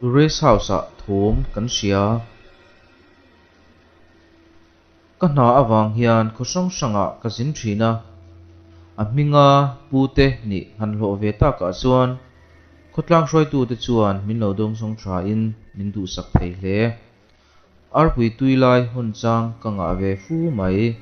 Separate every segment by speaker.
Speaker 1: Rest house-ah thawm kan hria. Ka hna avang hian khaw hrang hrangah ka zin thin a, a hminga pute nih han hlawh ve takah chuan khawtlang hruaitute chuan min lo dawngsawng thain min duhsak thei hle. Arpui tui lai hawn chang ka ngah ve fu mai.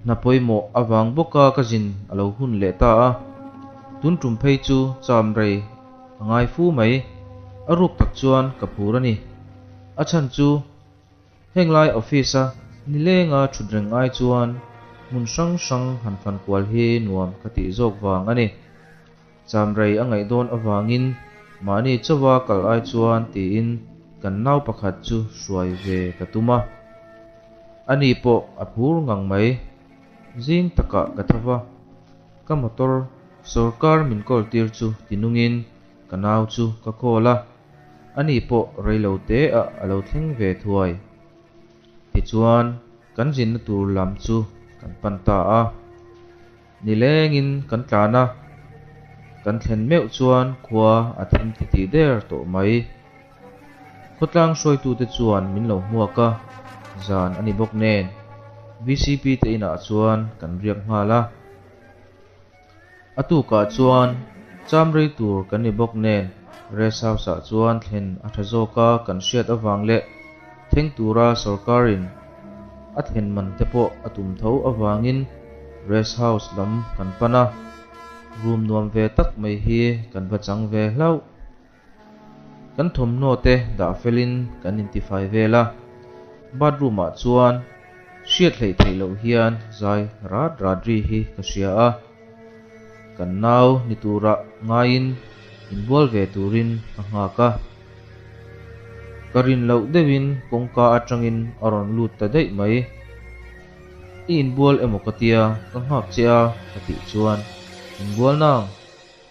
Speaker 1: Hna pawimawh avang bawka ka zin a lo hun leh ta a, tun tum phei chu cham rei a ngai fu mai. A ruk tak chuan ka phur a ni. A chhan chu heng lai office a nilenga thut reng ai chuan hmun hrang hrang han fan kual hi nuam ka tih zawk vang a ni. Cham rei a ngaih dawn avangin mahni chauha kal ai chuan tiin kan nau pakhat chu hruai ve ka tum a. Ani pawh a phur ngang mai. Zing takah ka tho va, ka motor sawrkar min kawl tir chu tinungin ka nau chu ka call a, ani pawh reilo te ah a lo thleng ve thuai. Tichuan kan zinna tur lam chu kan pan ta a. Nilengin kan tlan a, kan thlen meuh chuan khua a thim titih der tawh mai. Khawtlang hruaitute chuan min lo hmuak a, zan a ni bawk nen VCP te inah chuan kan riak nghal a. A tukah chuan cham rei tur kan ni bawk nen rest house ah chuan thlen a tha zawk a kan hriat avang leh thleng tura sawrkarin a thlen man te pawh a tum tho avangin rest house lam kan pan a, room nuam ve tak mai hi kan va chang ve hlauh. Kan thawmhnaw te dah felin kan intifai vel a, bathroom ah chuan hriat hleih theih loh hian zai rat rat ri hi ka hria a, kan nau ni turah ngaiin inbual ve turin ka nghak a. Ka rin loh deuhin kawngka atangin a rawn lut ta daih mai. I inbual emaw ka tia ka nghak che a ka tih chuan inbual nang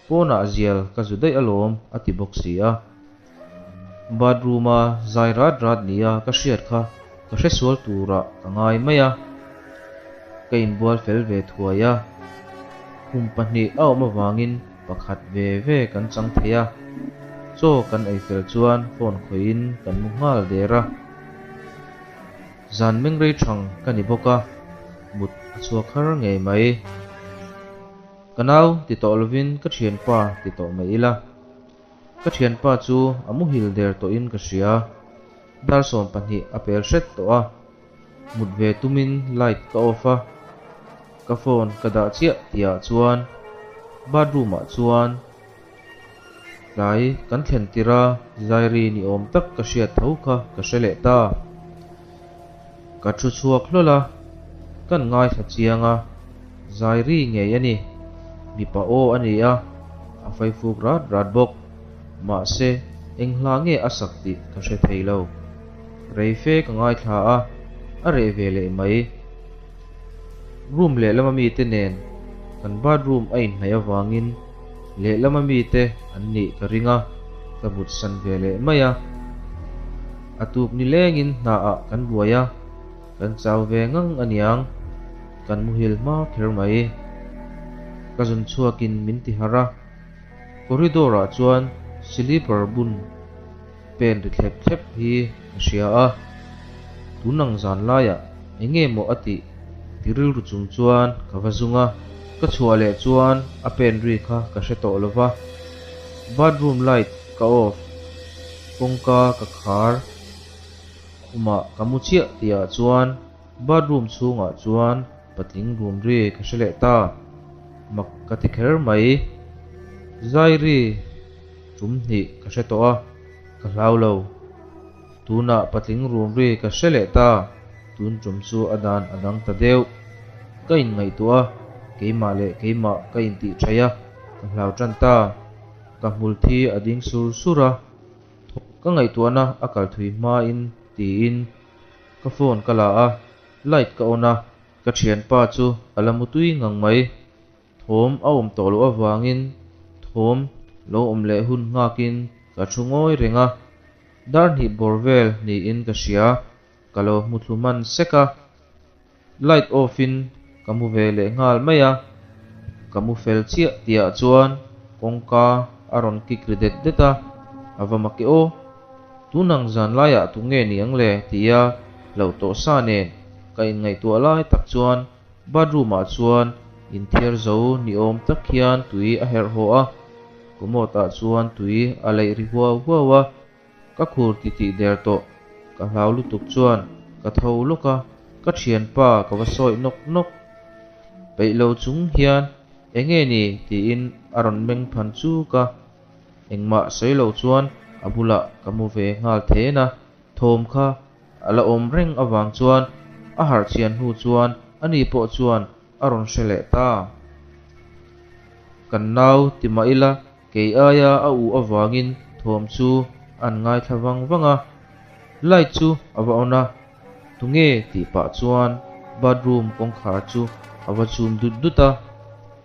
Speaker 1: Pawnah zial ka zu daih alawm a ti bawk si a. Bathroom a zai rat rat nia ka hriat kha ka hre sual turah ka ngai mai a. Ka inbual fel ve thuai a. Khum pahnih a awm avangin pakhat ve ve kan chang thei a. Chaw kan ei fel chuan phone khawihin kan mu nghal der a. Zan mengrei thang ka ni bawk a, mut a chhuak har ngei mai. Ka nau ti tawh lovin ka thianpa ti tawh mai ila. Ka thianpa chu a muhil der tawhin ka hria. Dar 12 a pel hret tawh a. Mut ve tumin light ka off a. Ka phone ka dah chiah tihah chuan bathroom ah chuan tlai kan thlen tirh a zairi ni awm tak ka hriat tho kha ka hre leh ta. Ka thu chhuak hlawl a, kan ngaithla chiang a, zairi ngei a ni. Mipa aw a ni a, a faifuk rat rat bawk. Mahse, eng hla nge a sak tih ka hre thei lo. Rei fe ka ngaithla a, a reh ve leh mai. Room lehlama mite nen kan bathroom a inhnaih avangin lehlama mite an nih ka ring a, ka mutsan ve leh mai a. A tuk ni lengin hnaah kan buai a, kan chau ve ngang aniang, kan muhil hma kher mai. Ka zun chhuakin min ti harh a, corridor ah chuan slipper bun pen ri thlep thlep hi ka hria a, tun ang zan laiah eng nge maw a tih ti rilru chung chuan ka va zung a, ka chhuah leh chuan a pen ri kha ka hre tawh lo va, bathroom light ka off, kawngka ka khar, khumah ka mu chiah tihah chuan bathroom chhungah chuan patling rum ri ka hre leh ta, mak ka ti kher mai, zai ri. Tum hnih ka hre tawh a, ka hlau lo. Tunah patling rum ri ka hre leh ta, tun tum chu a dan a dang ta deuh. Ka inngaihtuah a, keimah leh keimah ka intih thaih a, ka hlau tan ta. Ka hmul thi a ding sur sur a, ka ngaihtuahna a kal thui hmain tiin ka phone ka la a, light ka on a, ka thianpa chu a la mutui ngang mai. Thawm a awm tawh loh avangin thawm lo awm leh hun nghakin ka thu ngawi reng a, dar hnih bawr vel niin ka hria, ka lo hmu thlu hman sek a, light off in ka mu ve leh nghal mai a, ka mu fel chiah tihah chuan kawngka a rawn kik ri det det a. A va mak e aw. Tunang zan laiah tu nge ni ang le? tia hlauh tawh sa nen ka inngaihtuah lai tak chuan bathroom ah chuan inthiar zo ni awm tak hian tui a herh haw a, commode ah chuan tui a leih ri huau huau a, ka khur titih der tawh. Ka hlau lutuk chuan ka tho lawk a, ka thianpa ka va sawi nawk nawk. Peih lo chung hian enge ni tiin a rawn meng phan chuk a. Engmah sawi lo chuan a bulah ka mu ve nghal then a, thawm kha a la awm reng avang chuan a harh chian hnu chuan ani pawh chuan a rawn hre leh ta. Kan nau ti mah ila kei aia a uh avangin thawm chu an ngaithla vang vang a, light chu a va on a, tunge tih pah chuan bathroom kawngkhar chu a va chum dut dut a,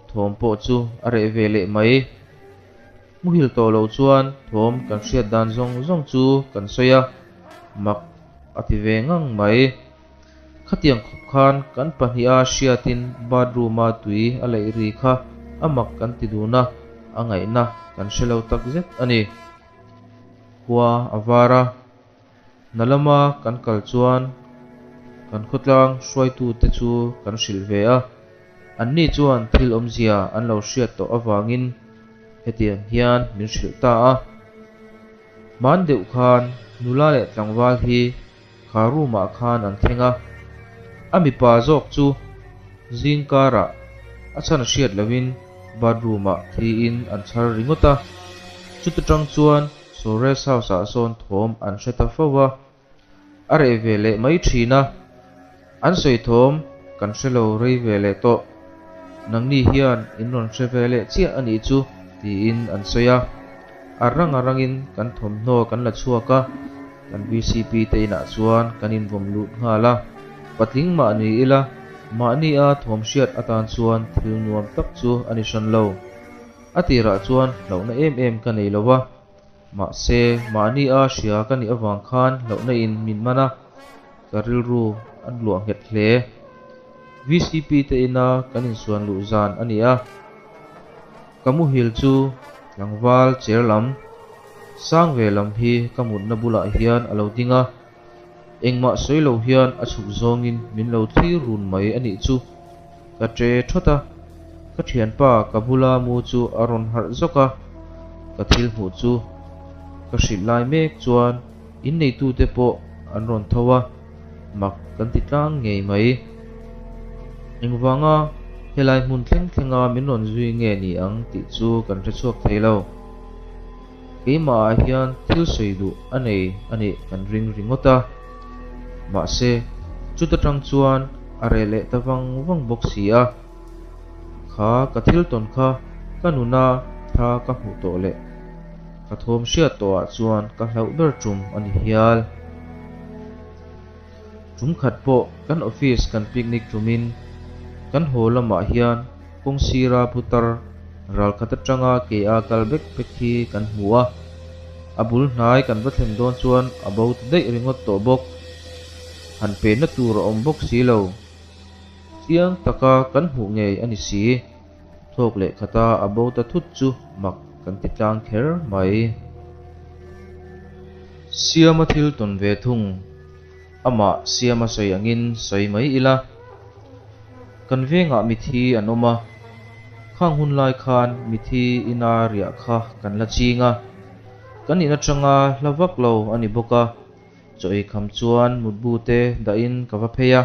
Speaker 1: thawm pawh chu a reh ve leh mai. Muhil tawh lo chuan thawm kan hriat dan zawng zawng chu kan sawi a, mak a ti ve ngang mai. Khatiang khawp khan kan pahniha hriatin bathroom-a tui a leih ri kha a mak kan ti dun a, a ngaihna kan hre lo tak zet a ni. Khua a var a, hna lama kan kal chuan kan khawtlang hruaitute chu kan hrilh ve a, anni chuan thil awmzia an lo hriat tawh avangin hetiang hian min hrilh ta a. Hman deuh khan nula leh tlangval hi kha room ah khan an thleng a, a mipa zawk chu zing karah a chhan hriat lohin bathroom ah thiin an chhar ringawt a, chuta tang chuan saw rest house ah sawn thawm an hre ta fo a, a reh ve leh mai thin a, an sawi thawm kan hre lo rei ve leh tawh, nangni hian in rawn hre ve leh chiah a nih chu tiin an sawi a, a rang a rangin kan thawmhnaw kan la chhuak a, kan VCP te inah chuan kan invawm lut nghal a, patling mah ni ila mahni a thawm hriat atan chuan thil nuam tak chu a ni hran lo. A tirah chuan hlauhna em em ka nei lo a. Mahse, mahni a hria ka nih avang khan hlauhna in min man a, ka rilru a luah nghet hle. VCP te ina kan insuan luh zan a ni a, ka muhil chu tlangval cher lam, sang ve lam hi ka mutna bulah hian a lo ding a, engmah sawi lo hian a chhuk zawngin min lo thlir run mai a nih chu. Ka ṭe ṭhawt a, ka ṭhianpa ka bula mu chu a rawn harh zawk a, ka thil hmuh chu ka hrilh lai mek chuan inneitute pawh an rawn tho a, mak kan ti tlang ngei mai. Engvanga helai hmun thleng thlenga min rawn zui nge ni ang tih chu kan hre chhuak thei lo. Keimahah hian thil sawi duh a nei a nih kan ring ringawt a. Mahse, chuta tang chuan a reh leh ta vang vang bawk si a. Kha ka thil tawn kha ka nuna tha ka hmuh tawh leh ka thawm hriat tawhah chuan ka hlauh ber tum a ni hial. Tum khat pawh kan office kan picnic tumin kan haw lamah hian kawng sira putar ral khat atanga ke a kal bek bek hi kan hmu a, a bul hnai kan va thlen dawn chuan a bo ta daih ringawt tawh bawk. Han penna tur a awm bawk si lo. Chiang taka kan hmuh ngei a ni si. Thawk leh khata a bo ta thut chu mak kan ti tlang kher mai. Siama thil tawn ve thung. Amah Siama sawi angin sawi mai ila. Kan vengah mithi an awm a, khang hun lai khan mithi ina riah kha kan la ching a. Kan in atanga hla vak lo a ni bawk a, chaw ei kham chuan mutbu te dahin ka va phei a.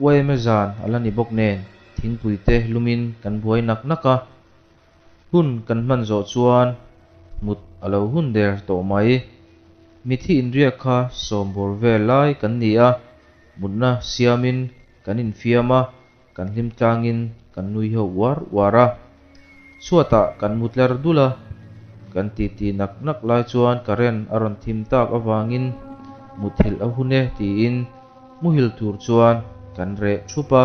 Speaker 1: Uaime zan a la ni bawk nen thingpui te lumin kan buai nak nak a. Hun kan hman zawh chuan mut a lo hun der tawh mai. Mithi inriak kha sawmbawr vel lai kan ni a, mutna siamin kan infiam a, kan hlim tlangin kan nui ho uar uar a. Chhuatah kan mu tler dul a, kan titi nak nak lai chuan current a rawn thim tak avangin muthilh a hun e tiin muhil tur chuan kan reh thup a,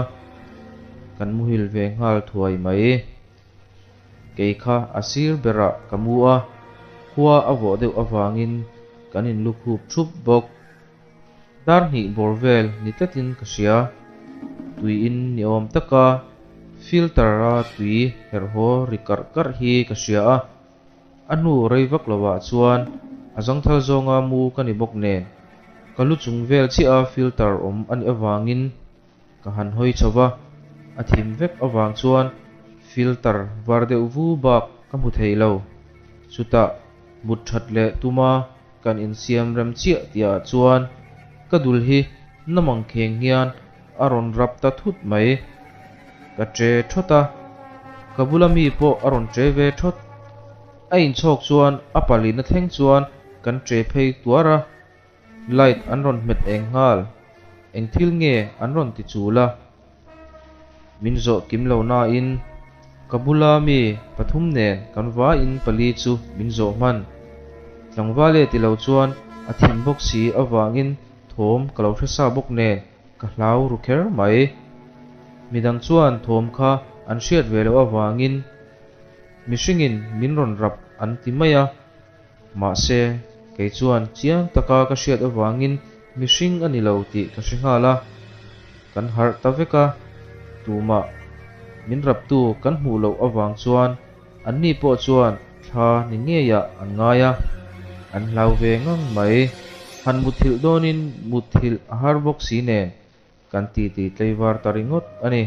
Speaker 1: kan muhil ve nghal thuai mai. Kei kha a sir berah ka mu a, khua a vawh deuh avangin kan inlukhup thup bawk. Dar hnih bawr vel ni tlatin ka hria. Tui in ni awm taka filter a tui herh haw ri karh karh hi ka hria a. A hnu rei vak lovah chuan a zangthal zawnga mu ka ni bawk nen, ka lu chung vel chiah a filter awm a nih avangin ka han hawi chho va, a thim vek avang chuan filter var deuh vu bak ka hmu thei lo. Chutah mut that leh tuma kan insiam rem chiah tihah chuan ka dul hi na mangkheng hian a rawn rap ta thut mai. Ka ṭe ṭhawt a, ka bula mi pawh a rawn ṭe ve ṭhawt. A inchhawk chuan a palina thleng chuan kan ṭe phei tuar a, light an rawn hmet eng nghal. Eng thil nge an rawn ti chul a? Min zawh kim lo nain ka bula mi pathum nen kan vaiin pali chu min zawh hman. Tlangval e ti lo chuan a thim bawk si avangin thawm ka lo hre sa bawk nen ka hlau ru kher mai. Midang chuan thawm kha an hriat ve loh avangin mihringin min rawn rap an ti mai a. Mahse, kei chuan chiang taka ka hriat avangin mihring a ni lo tih ka hre nghal a. Kan harh ta vek a, tumah min raptu kan hmuh loh avang chuan anni pawh chuan thla ni ngeiah an ngai a, an hlau ve ngang mai. Han muthilh dawnin muthilh a har bawk si nen kan titi tleivar ta ringawt a ni.